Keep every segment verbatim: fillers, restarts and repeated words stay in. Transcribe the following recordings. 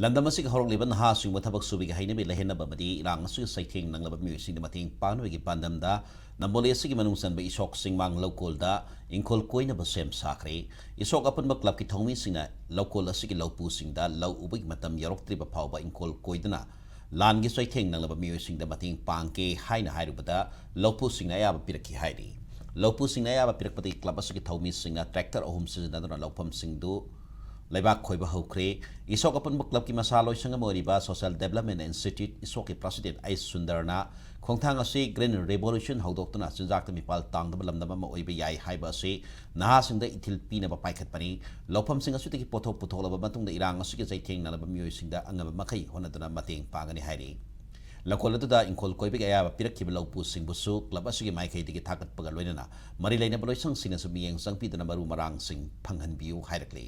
ꯂꯝꯗꯝ ꯑꯁꯤꯒꯤ ꯍꯧꯔꯛꯂꯤꯕ ꯅꯍꯥꯁꯤꯡꯕꯨ ꯊꯕꯛ ꯁꯨꯕꯒꯤ ꯍꯩꯅꯕꯤ ꯂꯩꯍꯟꯅꯕ ꯑꯃꯗꯤ ꯏꯔꯥꯡ ꯑꯁꯤꯒꯤ ꯆꯩꯊꯦꯡ ꯅꯪꯂꯕ ꯃꯤꯑꯣꯏꯁꯤꯡꯗ ꯃꯇꯦꯡ ꯄꯥꯡꯅꯕꯒꯤ ꯄꯥꯟꯗꯝꯗ ꯅꯝꯕꯣꯂꯤ ꯑꯁꯤꯒꯤ ꯃꯅꯨꯡ ꯆꯟꯕ ꯏꯁꯣꯛ ꯆꯤꯡꯃꯥꯡ ꯂꯧꯀꯣꯜꯗ ꯏꯪꯈꯣꯜ ꯀꯣꯏꯅꯕ ꯁꯦꯝ ꯁꯥꯈ꯭ꯔꯦ꯫ ꯏꯁꯣꯛ ꯑꯄꯨꯟꯕ ꯀ꯭ꯂꯕꯀꯤ ꯊꯧꯃꯤꯁꯤꯡꯅ ꯂꯧꯀꯣꯜ ꯑꯁꯤꯒꯤ ꯂꯧꯄꯨꯁꯤꯡꯗ ꯂꯧ ꯎꯕꯒꯤ ꯃꯇꯝ ꯌꯧꯔꯛꯇ꯭ꯔꯤꯕ ꯐꯥꯎꯕ ꯏꯪꯈꯣꯜ ꯀꯣꯏꯗꯨꯅ ꯂꯥꯟꯒꯤ ꯆꯩꯊꯦꯡ ꯅꯪꯂꯕ ꯃꯤꯑꯣꯏꯁꯤꯡꯗ ꯃꯇꯦꯡ ꯄꯥꯡꯒꯦ ꯍꯥꯏꯅ ꯍꯥꯏꯔꯨꯕꯗ ꯂꯧꯄꯨꯁꯤꯡꯅ ꯑꯌꯥꯕ ꯄꯤꯔꯛꯈꯤ ꯍꯥꯏꯔꯤ꯫ ꯂꯧꯄꯨꯁꯤꯡꯅ ꯑꯌꯥꯕ ꯄꯤꯔꯛꯄꯗꯒꯤ ꯀ꯭ꯂꯕ ꯑꯁꯤꯒꯤ ꯊꯧꯃꯤꯁꯤꯡꯅ ꯇ꯭ꯔꯦꯛꯇꯔ ꯑꯍꯨꯝ ꯁꯤꯖꯤꯟꯅꯗꯨꯅ ꯂꯧꯐꯝꯁꯤꯡꯗꯨ ꯂꯩꯕꯥꯛ ꯈꯣꯏꯕ ꯍꯧꯈ꯭ꯔꯦ꯫ ꯏꯁꯣꯛ ꯑꯄꯨꯟꯕ ꯀ꯭ꯂꯕꯀꯤ ꯃꯁꯥ ꯂꯣꯏꯁꯪ ꯑꯃ ꯑꯣꯏꯔꯤꯕ Social Development Institute ꯏꯁꯣꯛꯀꯤ president ꯑꯩꯆ ꯁꯨꯟꯗꯔꯅ ꯈꯣꯡꯊꯥꯡ ꯑꯁꯤ Green Revolution ꯍꯧꯗꯣꯛꯇꯨꯅ ꯆꯤꯟꯖꯥꯛꯇ ꯃꯤꯄꯥꯜ ꯇꯥꯡꯗꯕ ꯂꯝꯗꯝ ꯑꯃ ꯑꯣꯏꯕ ꯌꯥꯏ ꯍꯥꯏꯕ ꯑꯁꯤ ꯅꯍꯥꯁꯤꯡꯗ ꯏꯊꯤꯜ ꯄꯤꯅꯕ ꯄꯥꯏꯈꯠꯄꯅꯤ꯫ ꯂꯧꯐꯝꯁꯤꯡ ꯑꯁꯤꯗꯒꯤ ꯄꯣꯠꯊꯣꯛ ꯄꯨꯊꯣꯛꯂꯕ ꯃꯇꯨꯡꯗ ꯏꯔꯥꯡ ꯑꯁꯤꯒꯤ ꯆꯩꯊꯦꯡ ꯅꯪꯂꯕ ꯃꯤꯑꯣꯏꯁꯤꯡꯗ ꯑꯉꯝꯕ ꯃꯈꯩ ꯍꯣꯠꯅꯗꯨꯅ ꯃꯇꯦꯡ ꯄꯥꯡꯒꯅꯤ ꯍꯥꯏꯔꯤ꯫ ꯂꯧꯀꯣꯜ ꯑꯗꯨꯗ ꯏꯪꯈꯣꯜ ꯀꯣꯏꯕꯒꯤ ꯑꯌꯥꯕ ꯄꯤꯔꯛꯈꯤꯕ ꯂꯧꯄꯨꯁꯤꯡꯕꯨꯁꯨ ꯀ꯭ꯂꯕ ꯑꯁꯤꯒꯤ ꯃꯥꯏꯀꯩꯗꯒꯤ ꯊꯥꯒꯠꯄꯒ ꯂꯣꯏꯅꯅ ꯃꯔꯤ ꯂꯩꯅꯕ ꯂꯣꯏꯁꯪꯁꯤꯡꯅꯁꯨ ꯃꯤꯠꯌꯦꯡ ꯆꯪꯕꯤꯗꯨꯅ ꯃꯔꯨ ꯃꯔꯥꯡꯁꯤꯡ ꯐꯪꯍꯟꯕꯤꯌꯨ ꯍꯥꯏꯔꯛꯂꯤ꯫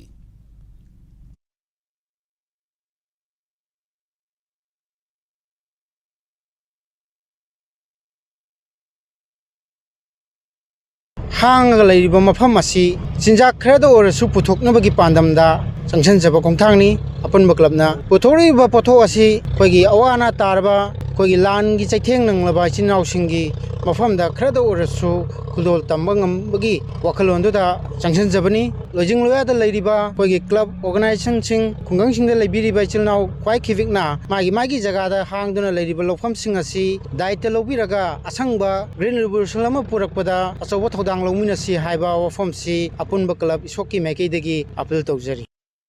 ꯍꯥꯡꯉꯒ ꯂꯩꯔꯤꯕ ꯃꯐꯝ ꯑꯁꯤ ꯆꯤꯟꯖꯥꯛ ꯈꯔꯗ ꯑꯣꯏꯔꯁꯨ ꯄꯨꯊꯣꯛꯅꯕꯒꯤ ꯄꯥꯟꯗꯝꯗ ꯆꯪꯁꯤꯟꯖꯕ ꯈꯣꯡꯊꯥꯡꯅꯤ꯫ ꯑꯄꯨꯟꯕ ꯀ꯭ꯂꯕꯅ ꯄꯨꯊꯣꯔꯛꯏꯕ ꯄꯣꯠꯊꯣꯛ ꯑꯁꯤ ꯑꯩꯈꯣꯏꯒꯤ ꯑꯋꯥ ꯑꯅꯥ ꯇꯥꯔꯕ, ꯑꯩꯈꯣꯏꯒꯤ ꯂꯥꯟꯒꯤ ꯆꯩꯊꯦꯡ ꯅꯪꯂꯕ ꯏꯆꯤꯟ ꯏꯅꯥꯎꯁꯤꯡꯒꯤ ꯃꯐꯝꯗ ꯈꯔꯗ ꯑꯣꯏꯔꯁꯨ ꯈꯨꯗꯣꯜ ꯇꯝꯕ ꯉꯝꯕꯒꯤ ꯋꯥꯈꯜꯂꯣꯟꯗꯨꯗ ꯆꯪꯁꯤꯟꯖꯕꯅꯤ꯫ ꯂꯣꯏꯖꯤꯡ ꯂꯣꯌꯥꯗ ꯂꯩꯔꯤꯕ ꯑꯩꯈꯣꯏꯒꯤ ꯀ꯭ꯂꯕ organization ꯁꯤꯡ, ꯈꯨꯡꯒꯪꯁꯤꯡꯗ ꯂꯩꯕꯤꯔꯤꯕ ꯏꯆꯤꯜ ꯏꯅꯥꯎ ꯈ꯭ꯋꯥꯏ ꯈꯤꯕꯤꯛꯅ ꯃꯥꯒꯤ ꯃꯥꯒꯤ ꯖꯒꯥꯗ ꯍꯥꯡꯗꯨꯅ ꯂꯩꯔꯤꯕ ꯂꯧꯐꯝꯁꯤꯡ ꯑꯁꯤ ꯗꯥꯏꯇ ꯂꯧꯕꯤꯔꯒ ꯑꯁꯪꯕ Green Revolution ꯑꯃ ꯄꯨꯔꯛꯄꯗ ꯑꯆꯧꯕ ꯊꯧꯗꯥꯡ ꯂꯧꯃꯤꯟꯅꯁꯤ ꯍꯥꯏꯕ ꯋꯥꯐꯝꯁꯤ ꯑꯄꯨꯟꯕ ꯀ꯭ꯂꯕ ꯏꯁꯣꯛꯀꯤ ꯃꯥꯏꯀꯩꯗꯒꯤ ꯑꯥꯄꯤꯜ ꯇꯧꯖꯔꯤ꯫